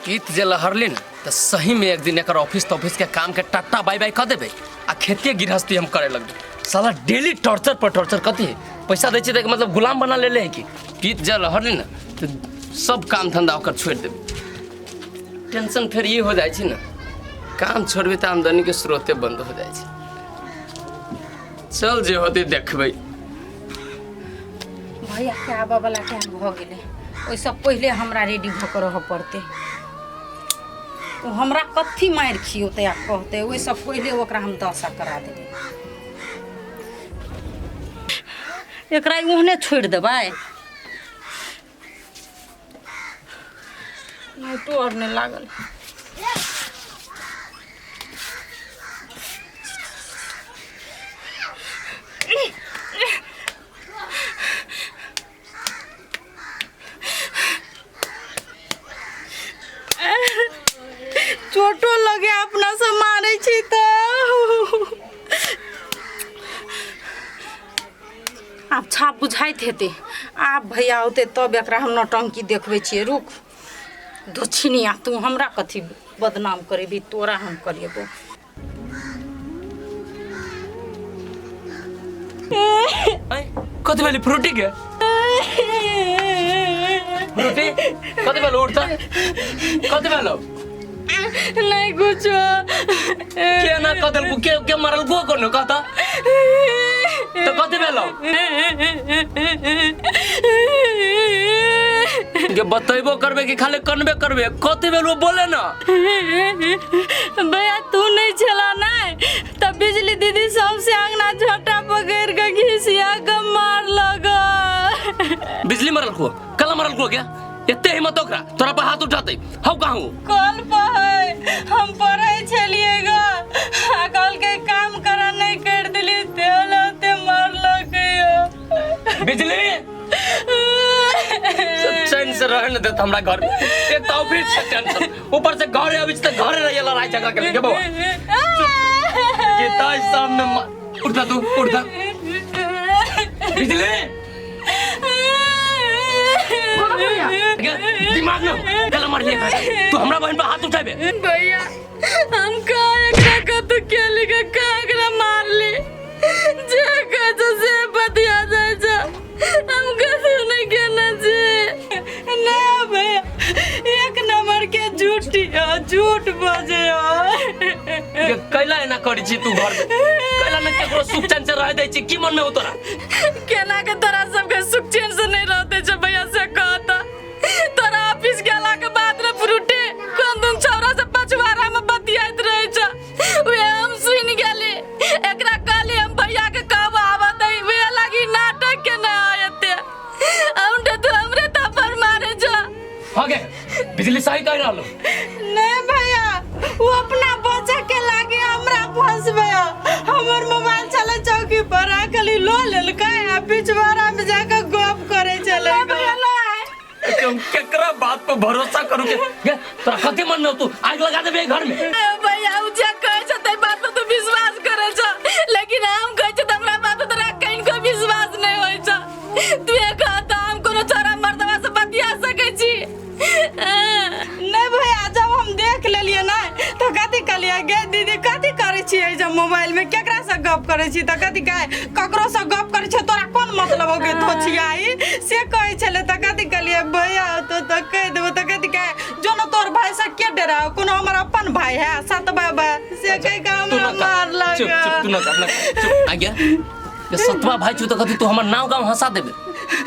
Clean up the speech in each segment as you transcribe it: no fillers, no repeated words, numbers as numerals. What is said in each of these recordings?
पीत जे लहरली ने तऽ सहीमे एक दिन एकर ऑफिस तॉफिस के काम के टाटा बाय बाय कऽ देबै आ खेतिए गृहस्थी हम करे लगबै। साला डेली टॉर्चर पर टॉर्चर कथी है? पैसा दै छै तऽ मतलब गुलाम बना लेले है कि पीत जे लहरली ने तऽ सब काम धंधा ओकर छोड़ि देबै। टेंशन फेर ई हो जाइ छै ने, काम छोड़बै तऽ आमदनीके स्रोते बंद हो जाइ छै। चल जे होतै देखबै। भैया के आबऽ वाला टाइम भऽ गेलै, ओहिसँ पहिले हमरा रेडी भऽ कऽ रहऽ पड़तै। ओ हमरा कथी मारि खियौतै आ कहतै, ओहिसँ पहिले ओकरा हम दशा करा देबै। एकरा ओहने छोड़ि देबै, लाइटो आर नहि लागल। चोटो लगे अपना से मारै छी तऽ आब छाप बुझाइत हेतै। आब भैया औतै तब एकरा हम नौटंकी देखबै छियै। रुक दक्षिणिया, तू हमरा कथी बदनाम करेबी, तोरा हम करेबो। कथी भेलै फ्रूटी के? फ्रूटी कथी भेलो? उठता कथी भेलो? नहीं कुछो। के ना कदल के के मारल गो कोनो कहता तो कथी भेलो के बतैबो करबे कि खाली कनबे करबे? कथी भेलो बोले ना। भैया तू नहीं छला नहीं तब बिजली दीदी सबसे अंगना झटा पकड़ के घिसिया के मार लगा। बिजली मरल को कला मरल को क्या एते हिम्मत ओकरा तोरा पर हाथ उठाते? हौ कहाँ हो? कल पर है, हम पढ़े छलिए गा आ कल के काम करा नहीं कर दिली तेल होते मार लगे। बिजली सब चैन से रहे न देत हमरा घर में। एक तो ऑफिस से टेंशन, ऊपर से घरे अबै छी तऽ घरे रहिए लड़ाई झगड़ा के के बौआ गीता सामने उठा तू उठा बिजली दिमाग न गला मार लिया तू हमरा बहन पर हाथ उठाबे। भैया हम का एकरा कत केली के का एकरा मारली जे कहै छै से बतिया जाइ छै, हम कतौ नहि केने छी। ना भैया एक नंबर के झूठी झूठ बजे। के कैला एना करै छी तू घर में? कैला न केकरो सुख चैन से रह दै छी? की मन में हो तोरा? केना के तोरा सबके सुख चैन से नहीं रहते छै भैया से कहता। तोरा ऑफिस गेला के बाद रे फ्रूटी कोन तुम छौरा से पछुआरा में बतियाइत रहे छ, वे हम सुन गेली। एकरा कहली हम भैया के कहब आवत है, वे लागी नाटक के ना आयते हम तो तू हमरे थप्पड़ मारे छ। हो गे बिजली सही कह रहलो। नहीं भैया वो अपना बच्चा के लागे हमरा फंसबे। हमर मोबाइल चले चौकी पर आ खाली लो लेलकै आ पिछवाड़ा में जाके गप करे चले। तुम केकरा बात पर भरोसा करू के गे तोरा कथी मन में हो? तू आग लगा देबे घर में? भैया उ जे कहै छै तै बात पर तू विश्वास करे छ, लेकिन हम कहै छै त हमरा बात पर तोरा कनिको विश्वास नहीं होइ छ। तू एक कहता हम कोनो छोरा मर्दवा से बतिया सकै छी? नहीं भैया जब हम देख लेलिए ना तो कथी कहलिए गे दीदी कथी करै छियै जब मोबाइल में केकरा से गप करै छी? तऽ कथी कहै ककरो से गप करै छै तोरा कोन मतलब हो गे धोछियाई से कहै छलै। तऽ कथी कहलिए भैया तो तऽ कहि देबो। तऽ कथी कहै जो न तोर भाई से के डरा, कोनो हमर अपन भाई है सत बाबा से कहि के तू हमरा न मार कर, चुप चुप तू लगा। न कर न चुप। आ गया ये सतवा भाई छु तो कथी तू हमर नाव गांव हंसा देबे?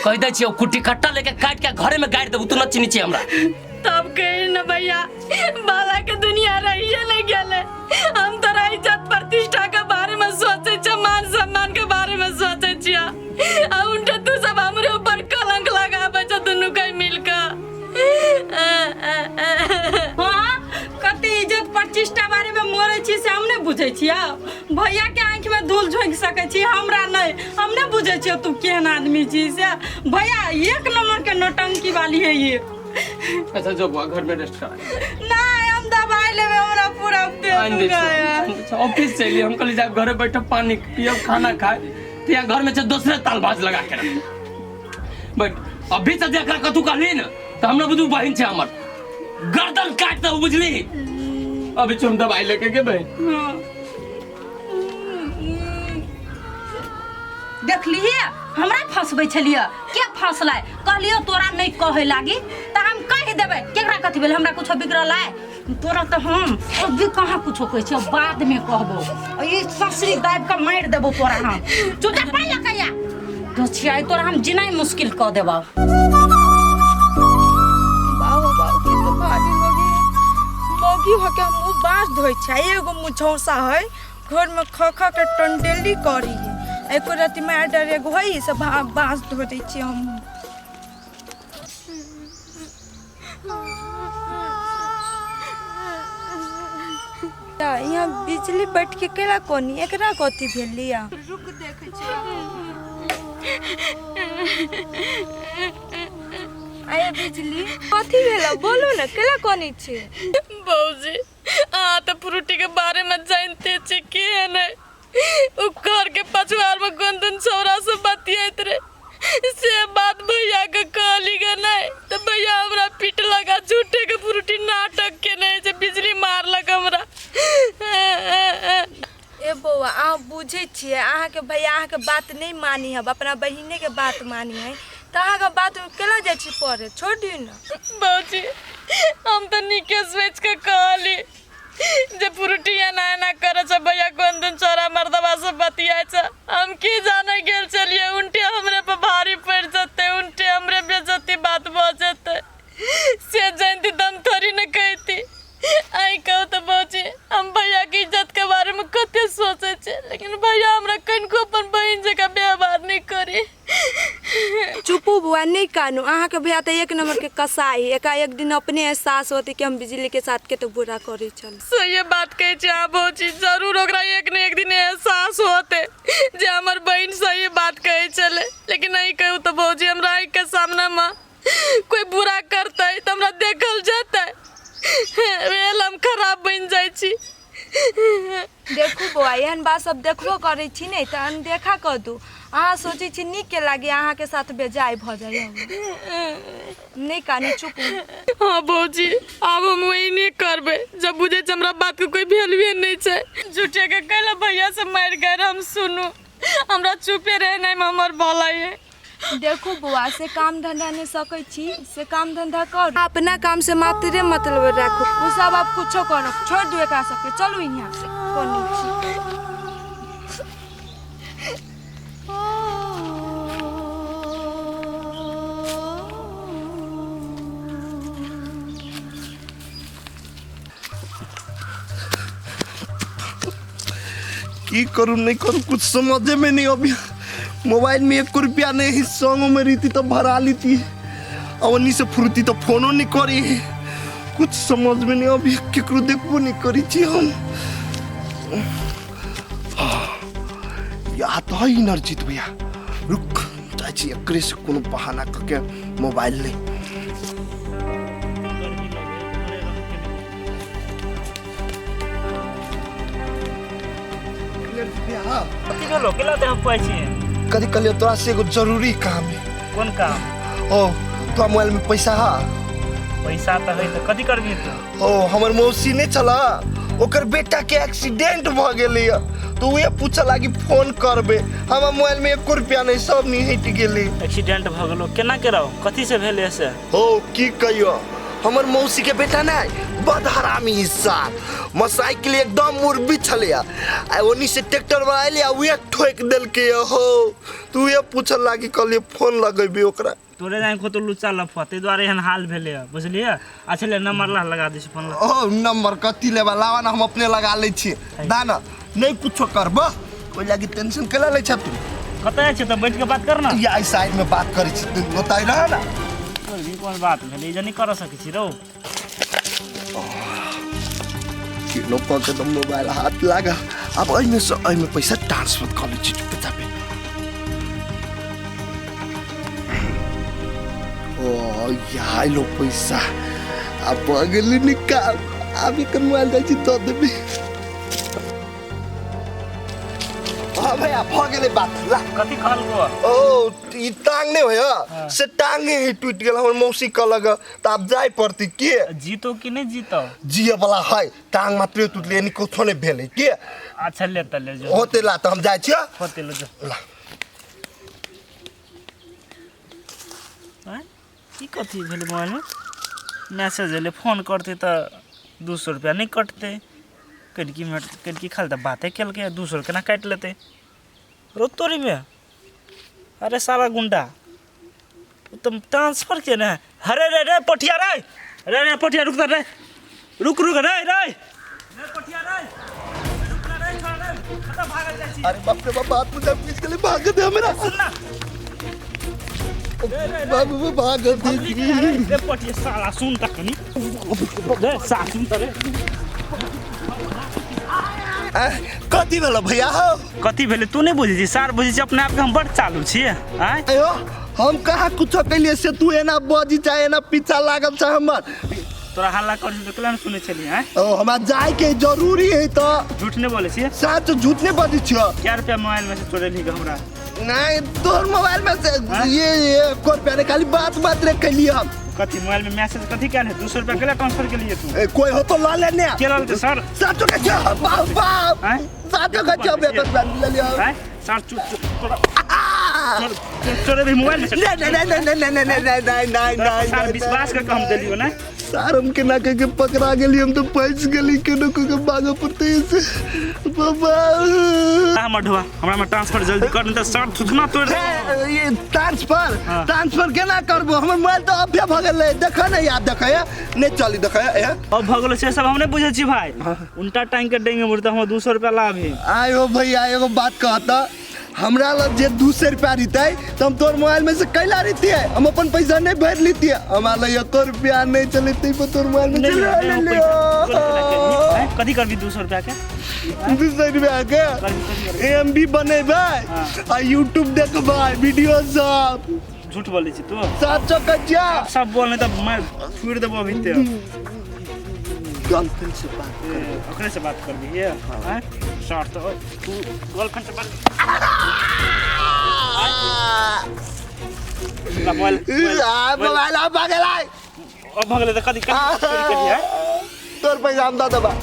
कहि दै छियौ कुट्टी कट्टा लेके काट के घरे में गाड़ि देबू। तू न चिन्है छी हमरा। तब कही न भैया बाला के दुनिया रहिए नहीं गेले। हम तोरा इज्जत प्रतिष्ठा के बारे में सोचे छे, मान सम्मान के बारे में सोचे छिया, आ उनटे तू सब हमरे ऊपर कलंक लगाबे छे दुनू के मिलके। हाँ कते इज्जत प्रतिष्ठा बारे में मरे छी से हम नहीं बुझे छिया। भैया के आँखि में धूल झोंकि सकै छी हमरा नहीं, हम नहीं बुझे छियो तू केहन आदमी छी से। भैया एक नंबर के नौटंकी वाली है ये। अच्छा जो बुआ घर में रेस्ट करा। नहीं हम दवाई लेबे हमरा पूरा देह आनि दै दुखाया। छियौ ऑफिस से एलियै हम कहलियै जाब घरे बैठब पानी पियब खाना खाए तो यहाँ घर में छै दोसरे ताल बाज लगा के रख बैठ। अभी से जेकरा कथू कहली ने तऽ हमरा बुझू बहिन छै हमर। गर्दन काट दऊ बुझली। अभी हम दवाई लेके के भाई। देखलिए हमरा फंसबै छलिए के फंसलै कहलियो तोरा नहीं कहे लागी तऽ हम कहि देबै केकरा कथी भेल हमरा कुछो बिगड़ल है तोरा तऽ हम अभी कहाँ कुछो कहै छियो बाद में कहबो ई ससरी दाबि कऽ मारि देबो तोरा हम चुपचाप पाइ लऽ कऽ आ दोछियाई तोरा हम जिनाइ मुश्किल कऽ देबो। बाबा बाबा की तो भारी लगी मौगी हो के हम बाँस धोइ छै एगो मुझौसा है घर में ख ख के टंडेली करी है एको रति मार डर एगो है से बाँस धो दै छियै हम। यहाँ बिजली बैठ के केला कोनी एकरा कथी भेलिया रुक देखै छियै। आये बिजली कथी भेल बोलू ने केला कोनी छी? बौजी अहाँ तऽ फ्रूटी के बारे में जानते छी की है नहीं उ घर के पछुआर में कोन दिन छौरा से बतियाइत रहे से बात भैया के कहली गे नहीं तो भैया हमरा पीट लगा झूठे के फ्रूटी नाटक के नहीं से बिजली मारलक हमरा। ए बौआ अहाँ बुझै छियै अहाँके भैया अहाँके बात नहि मानी है अपना बहिनेके बात मानी है तऽ अहाँके बात केना जाइ छी पढ़े छोड़ दियौ ने। बौजी हम तऽ नीके सोचि के कहली जे फ्रूटी एना एना करे छै भैया कोन दिन चोरा मर्दबा से बतियाइ छै हम की जाने गेल छलियै उल्टे हमरे पर भारी पड़ि जेतै उल्टे हमरे बेइज्जती बात भऽ जेतै से जानती तऽ हम थोड़ी ने कहिती। आइ कहू तऽ बौजी हम भैया के इज्जत के बारे में कते सोचै छियै लेकिन भैया हमरा कनिको अपन बहिन जकाँ व्यवहार नहि करी। चुपू बौआ नहीं कानू अहाँके भैया तऽ एक नंबर के कसाई एका एक दिन अपने एहसास होते कि हम बिजली के साथ के तो बुरा करै छल। सही बात कहै छी अहाँ भौजी जरूर ओकरा एक ने एक दिन एहसास होते जे हमर बहिन सही बात कहै छलै लेकिन नहीं कहू तऽ भौजी हमरा आँखि के सामने में कोई बुरा करतै तऽ हमरा देखल जेतै वेल हम खराब बनि जाइ छी। देखू बौआ एहन बात सब देखबो करै छी ने तऽ अनदेखा कऽ दू अहाँ सोचै छी नीक के लागे अहाँके साथ बेजाय भऽ जाइ नहीं कानू चुप। हाँ भौजी आब हम वही नहीं करबै जब बुझै छै हमरा बात के कोई वैल्यूए नहीं छै झूठे के कहले भैया से मारि गए हम सुनू हमरा चुपे रहनाइ में हमर भलाई है। देखू बौआ से काम धंधा नहीं सकै छी से काम धंधा कर अपना काम से मात्रे मतलब राखू उ सब आप कुछो करो छोड़ दू एकरा सबके चलू यहाँ कोनी छी। की करूँ नहीं करूँ कुछ समझे में नहीं अभी। मोबाइल में 1 रुपया नहीं संग में रहती तो भरा ली और से फुर्ती तो फोनो नहीं करी कुछ समझ में नहीं अभी केकरो देखबो नहीं करी छी हम। या तो है इनर्जित भैया रुक जाइ छी एकरे से कोनो बहाना करके मोबाइल ले। कथी भेलो केला देह पाइ छी? कथी कहलियो तोरा से एगो जरूरी काम है। कोन काम? ओ तोरा मोबाइल में पैसा है? पैसा तऽ है तऽ कथी करबी तू? ओ हमर मौसी नहीं छला ओकर बेटा के एक्सीडेंट भ गेलै तो उहे पूछे लागी फोन करबे हमर मोबाइल में 1 रुपया नहीं सब निहट गेलै। एक्सीडेंट भ गेलो केना केराओ कथी से भेलै से? हो की कहियो हमर मौसी के बेटा नहीं बद हरामी हिस्सा मोटरसाइकिल एकदम मुरबी छलिया आ ओनी से ट्रैक्टर वाला आइले आ उहे ठोक देलके हो तू उहे पूछे लागी कहलिए फोन लगेबी ओकरा। तोरे जाय को तो लुच्चा लफुआ ताहि दुआरे एहन हाल भेलै बुझलियै। अच्छा ले नंबर ला लगा दै छी फोन ला। ओ नंबर कथी लेबा लावा ना हम अपने लगा लै छी दाना नहीं कुछो करबा कोई लागी टेंशन केला लै छ तू? कतऽ छै तऽ बैठ के बात कर ना। या एहि साइड में बात करै छी तू ओतय रह ना। कोन बात भेलै ई जे नहीं कर सकै छी रौ। केनो कऽ के तऽ मोबाइल हाथ लागा अब एहिमे से एहिमे पैसा ट्रांसफर कऽ लै छी चुपचापे। ओ या लो पैसा अब बगल निकाल अब एकर मोबाइल जाइ छी दऽ देबै। ला भैया भ गेलै बात ला। कथी कहलको? ओ ई टांग नहि होय से टांगे ही टूटि गेल हमर मौसी कहलक तऽ आब जाय पड़तै के। जीतो कि नहि जीतो? जिए वाला है टांग मात्रे टूटलै यानी कुछो नहि भेलै के। अच्छा ले तऽ ले जो। होते ला तऽ हम जाइ छियै। होते ले जो। ला। आँय? ई कथी भेलै मोबाइलमे मैसेज एलै फोन करतै तऽ 200 रुपैआ नहि कटतै। कनिकी मिनट कनिकी खाली तऽ बाते केलकै 200 केना काटि लेतै रो तोरीमे। अरे साला गुंडा ओ तऽ ट्रांसफर केने है। अरे रे रे पठिया रे रे रे पठिया रुक रे रुक रुक रे रे रे पठिया रे रुक ना रे छोड़ रे कतऽ भागल जाइ छी। अरे बाप रे बाप हाथ में जब खींच के भाग दे हमरा। सुन ना बाबू भाग दे। रे पठिया साला सुन त कनी रे सा सुन त रे। कथी भेलो भैया हो? कथी भेलै तू नहि बुझै छी सार बुझै छी अपना आपके हम बड़ चालू छियै। आँय अयो हम कहाँ कुछो कैलिए से तू एना बजी चाहे एना पीछा लागल छ हमर। तोरा हल्ला कर छी तऽ केना सुनै छलियै? आँय ओ हमरा जाय के जरूरी है तऽ। झूठ नहि बोलै छियै? साच झूठ नहि बजै छियो। क्या रुपया मोबाइल में से चोरेलही हमरा? नहीं तोहर मोबाइल में से ये एको रुपया नहीं खाली बात बात रे कैलिए हम। कथी मोबाइल में मैसेज कथी कैल है? 200 रुपया केला ट्रांसफर के लिए तू? ए, कोई हो तो ला लेने। के ललकै सर? साचो के छो बाप बाप। आँय? साचो के छो बेकर बन लेलियो। आँय सर चुप चुप तोरा चोरे भी मोबाइल में से। नहीं नहीं नहीं नहीं नहीं नहीं नहीं नहीं नहीं नहीं सर विश्वास करके हम देलियो ना। सर हम केना कह के पकड़ा गेली हम तो फंस गेली केना कह के भागे पड़ते से बाबा। हमर ढोआ हमरा में ट्रांसफर जल्दी कर नहीं तऽ सर थुथना तोड़ दे। ये ट्रांसफर हाँ। ट्रांसफर केना करबो? हमर मोबाइल तो अभ्य भ गेलै देखऽ ने याद देखऽ नहीं चली देखऽ ए। अब भऽ गेलो से सब हम नहीं बुझै छी भाई। उनटा टांग के डेंगे मुड़ तऽ हमर 200 रुपया लाभी। आयो भैया एगो बात कहता हमरा लग जे 200 रुपया रहितै तऽ हम तोर मोबाइल में से कैला रहितियै हम अपन पैसा नहीं भरि लितियै। हमरा लग एको रुपया नहीं चलतै पर तोर मोबाइल में चला लेलियो। कथी करबी 200 रुपया के? 200 रुपया के एमबी बनेबै आ यूट्यूब देखबै वीडियो सब। झूठ बोलै छी तू? साचो कचिया सब बोल नहीं तऽ मैं छोड़ देबो अभी ते। गर्लफ्रेंड से बात कर। ओकरे से बात करबी ये? हैं शॉर्ट तो तू गर्लफ्रेंड से बात ला मोबाइल आ मोबाइल आ भागलै। अब भागलै तऽ कथी कथी चोरी केलियै हैं? तोर पैसा हम दऽ देबा।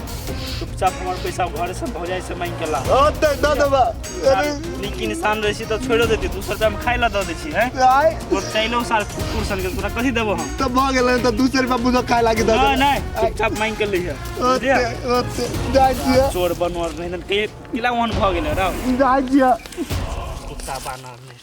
चुपचाप हमर पैसा घर से भौजाई से मांगि के ला। ओते दऽ देबा। अरे नीक इंसान रहै छी तऽ छोड़ियो देती 200 रुपया हम खाइ ला दऽ दै छी। हैं आय तोर चैलो साल कुकुर सन के तोरा कथी देबो हम? तऽ भऽ गेलै तऽ 200 रुपया बुझो खाइ लागी दऽ नहीं देबा। नहीं चुपचाप मांगि के लइहे। ओते ओते जाइ छियै। चोर बनोर नहीं के किला ओहन भऽ गेलै रौ। जाइ छियै। कुत्ता बानर नहीं।